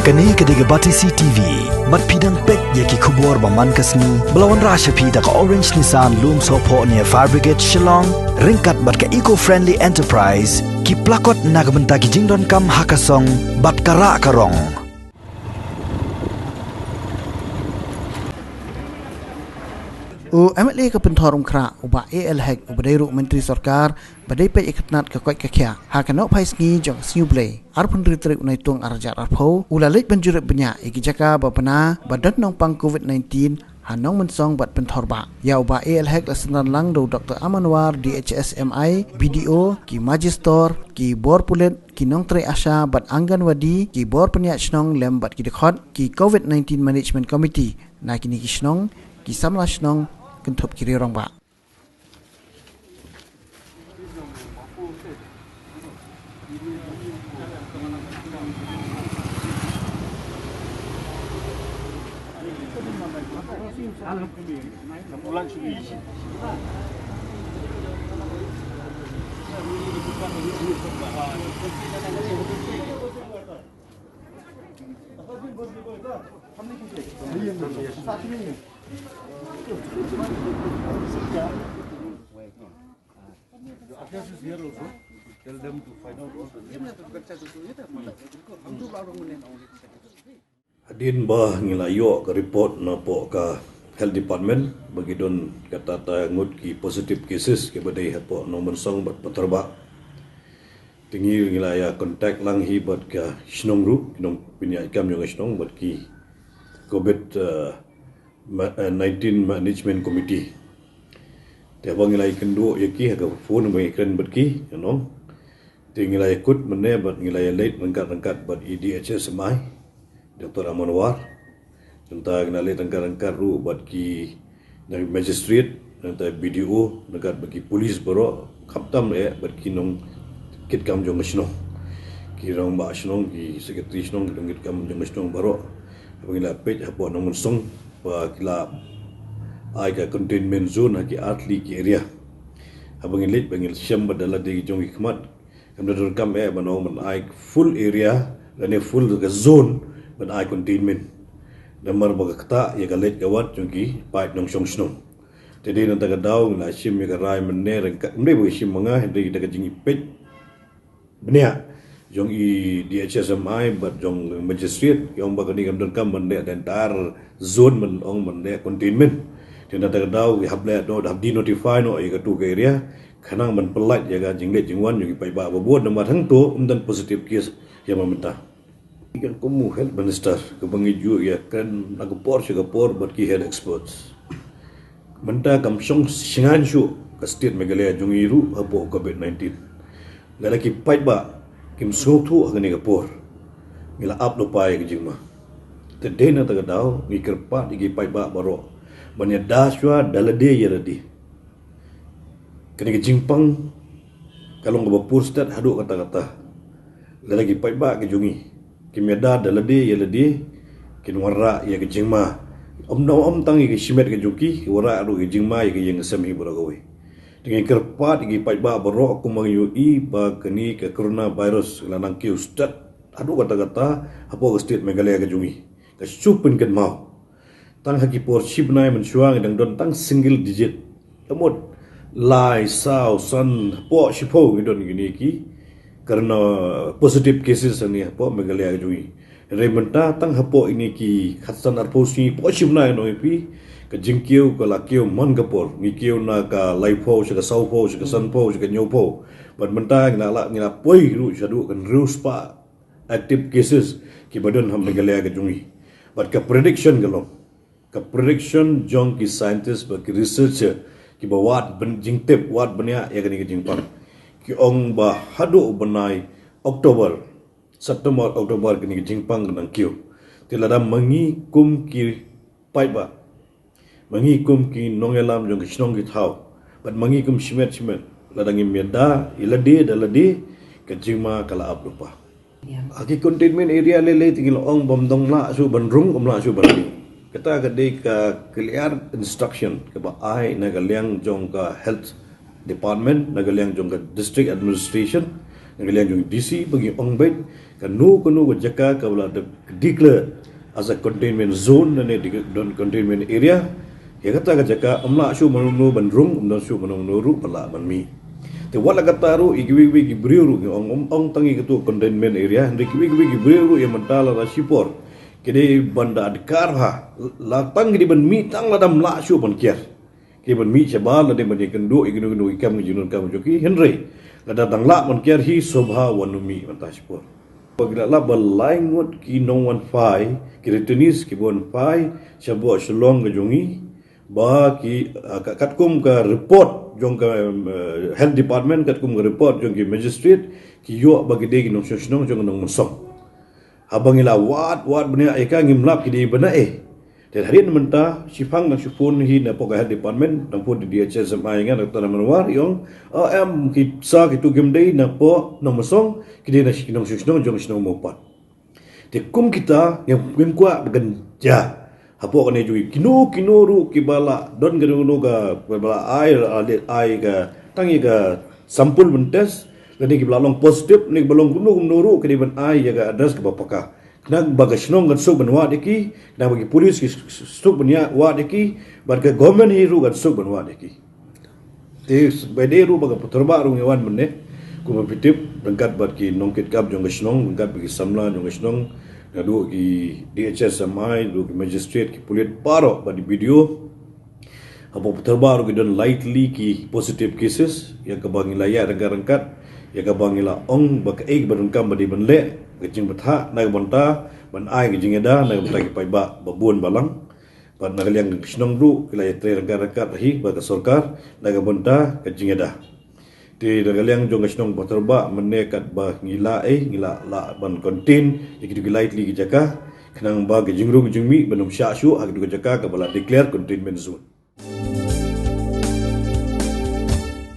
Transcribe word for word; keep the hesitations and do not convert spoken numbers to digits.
Kane ka dei ka Batesi T V. Bad phi dang peit ïa ki khubor ba man ka sngi ba la wanrah sha phi da ka Orange Nissan Lumsohphoh near Fire Brigade Shillong, ryngkat bad ka Eco Friendly Enterprise, ki plakot na ka bynta ki jingdonkam ha ka song bad ka rah ka rong. U M L A ka Pynthorumkhrah, u Bah A L Hek, uba dei ruh Myntri Sorkar ba dei peit ïa ka tnat ka koit ka khiah, ha ka nohphai sngi jong ka Sngi U Blei, arphew hynriew tarik u Naitung arhajar arphew, u la leit ban jurip bniah ïa ki jaka ba bna ba don nongpang Covid nineteen ha Nongmynsong bad Pynthorbah. Ïa u Bah A L Hek la synran lang da u Doctor Aman War, D H S M I, B D O, ki Magister, ki bor pulit, ki nongtrei ASHA bad Anganwadi, ki bor pynïaid shnong lem bad ki dkhot, ki Covid nineteen Management Committee na kine ki shnong, ki samla shnong, kynthup ki riew rangbah. Hadien ba ngi la ïoh ka report na poh ka Health Department ba ki don kata ta ngut ki positive cases kiba dei hapoh Nongmynsong bad Pynthorbah. Te ngi, ngi la ïa contact lang hi bad ka shnong ruh, ki nongpynïaid kam jong ka shnong bad ki Covid, eh, ma-, eh, nineteen Management Committee. Te haba ngi la ïakynduh ïa ki ha ka phone ba ngi kren bad ki, you know. Te ngi la ïakut mynne bad ngi la ïaleit ryngkat ryngkat bad i D H S M I, Doctor Aman War. Nangta ngi la leit ryngkat ryngkat ruh bad ki, na magistrate, nangta B D O, ryngkat bad ki police baroh, khamtam eh bad ki nongkitkam jong ka shnong. Ki rangbah shnong, ki secretary shnong, ki nongkitkam jong ka shnong baroh. Haba ngi la peit hapoh Nongmynsong ba ki la ai ka containment zone ha ki artylli ki area. Haba ngi leit ba ngi shem bad da lade ki jong ki khmat, kam da donkam eh ban ong ban ai full area lane full ka zone ban ai containment. Namar ba ka ktah ïa ka leit ka wad jong ki paid nongshong shnong. Te dei na kata ka daw ngi la shim ïa ka rai mynne ryngkat, ym dei ba ngi shim ma nga, hynrei da ka jingpeit bniah jong i D H S M I bad jong magistrate, ki ong ba kane kam donkam ban leh da entire zone ban ong ban leh containment. Te na kata ka daw ki hap leh noh, hap denotify noh ïa katu ka area, khnang ban pyllait ïa ka jingleit jingwan jong ki paidbah ba bun, namar hangto ym don positive case ïa ma mynta. Ki kan kum u health minister kaba ngi ju ïakren na ka por sha ka por bad ki health experts. Mynta kam shong shngaiñ shuh ka state Meghalaya jong ngi ruh hapoh Covid nineteen. Lada ki paidbah kim sngewthuh ha kane ka por, ngi la ap lypa ïa ka jingma. Te dei na kata ka daw ngi kyrpad ïa ki paidbah baroh ban ïada shuwa da lade ïa lade. Kane ka jingpang ka long kaba pur stet haduh katta katta. Lada ki paidbah ki jong ngi kim ïada da lade ïa lade, kin wanrah ïa ka jingma. Ym, ym tang ïa ka shimet ka jong ki, ki wanrah ruh ïa ka jingma ïa ka ïing ka sem hi baroh kawei. Te ngi kyrpad ïa ki paidbah baroh kumba ngi ïohi ba kane ka coronavirus ka la nang kiew stet haduh katta katta hapoh ka state Meghalaya ka jong ngi. Ka shu pynkynmaw. Tang ha ki por shi bnai mynshuwa ngi dang don tang single digit. Ka mut lai, saw, san, hapoh shiphew ngi don kine ki corona positive cases hangne hapoh Meghalaya ka jong ngi. Hynrei mynta tang hapoh ine ki khatsan arphew sngi, hapoh shi bnai nong ipi, ka jingkiew ka la kiew man ka por. Ngi kiew na ka laiphew sha ka sawphew sha ka sanphew sha ka hynñiewphew. Bad mynta ngi la, ngi la poi ruh shaduh ka hynriew spah active cases kiba don ha Meghalaya ka jong ngi. Bad ka prediction ka long, ka prediction jong ki scientist bad ki researcher kiba wad byn-, jingtip, wad bniah ïa kane ka jingpang, ki ong ba haduh u bnai October, September, October, kane ka jingpang ka nang kiew. Te lada ma ngi kum ki paidbah, ma ngi kum ki nongïalam jong ki shnong ki thaw, bad ma ngi kum shimet shimet, lada ngim ïada ïa lade da lade, ka jingma ka la ap lypa. Ha ki containment area lei lei te ngi la ong ba ym dang lah shuh ban rung, ym lah shuh ban rung. Kata ka dei ka clear instruction kaba ai na ka liang jong ka health department, na ka liang jong ka district administration, na ka liang jong D C, ba ngi ong beit, Kano kano ka jaka kaba la de-, declare as a containment zone lane di-, don containment area, ïa kata ka jaka ym lah shuh mano mano ban rung, ym don shuh mano mano ruh ba lah ban mih. Te wat la kata ruh, ïa kiwei kiwei ki briew ruh ngi ong, ym ong tang ïa kato containment area, hynrei kiwei kiwei ki briew ruh ïa mynta lada shipor ki dei ban da adkar ha, la tang ki dei ban mih tang lada ym lah shuh ban kiar. Ki ban mih shabar lane ban ïakynduh ïa kino kino ki kam ki jingdonkam jong ki, hynrei lada dang lah ban kiar hi, sngewbha wan nym mih mynta shipor. Ba ki la lap ba lai ngut ki nongwan phai, ki returnees kiba wan phai shapoh Shillong ka jong ngi, ba ki, ah, ka, katkum ka report jong ka, um, uh, health department, katkum ka report jong ki magistrate, ki ïoh ba ki dei ki nongshong shnong jong ka Nongmynsong. Haba ngi la wad wad bniah ïa ka, ngim lap ki dei bniah eh. Te hadien mynta, shiphang dang shu phone hi napoh ka health department, dang phone D H S M I ïa nga, Doctor Manwar, ïa ong, ah, em, ki sa kito kim dei napoh Nongmynsong, ki dei na shi-, nongshong shnong jong shnong Mawpat. Te kum kita, ngim, ngim kwah ba kan jia. Hapoh kane jong ngi, kino kino ruh kiba la don kano kano ka, kiba la ai, la leit ai ka, tang ïa ka sample ban test, lane kiba la long positive, ne kiba long kumno kumno ruh, ki dei ban ai ïa ka address kaba paka. Khnang ba ka shnong kan suk ban wad ïa ki, khnang ba ki police ki suk ban ïa wad ïa ki, bad ka government hi ruh kan suk ban wad ïa ki. Te ba dei ruh ba ka Patharbah ruh ngi wan mynne, kumba phi tip, ryngkat bad ki nongkitkam jong ka shnong, ryngkat bad ki samla jong ka shnong, naduh ki D H S M I, naduh ki magistrate, ki pulit baroh bad ki B D O. Hapoh Patharbah ruh ki don lai tylli ki positive cases, ïa kaba ngi la ïa ryngkat ryngkat, ïa kaba ngi la ong ba kaei kaba donkam ba dei ban leh, ka jingbthah na ka bynta ban ai ka jingïada na ka bynta ki paidbah ba bun balang. Bad na ka liang ka shnong ruh ki la ïatrei ryngkat ryngkat hi bad ka sorkar na ka bynta ka jingïada. Te na ka liang jong ka shnong Patharbah mynne katba ngi la, eh, ngi la, lah ban contain ïa kito ki lai tylli ki jaka, khnang ba ka jingrung jingmih ban ym shah shuh ha kito ki jaka kaba la declare containment zone.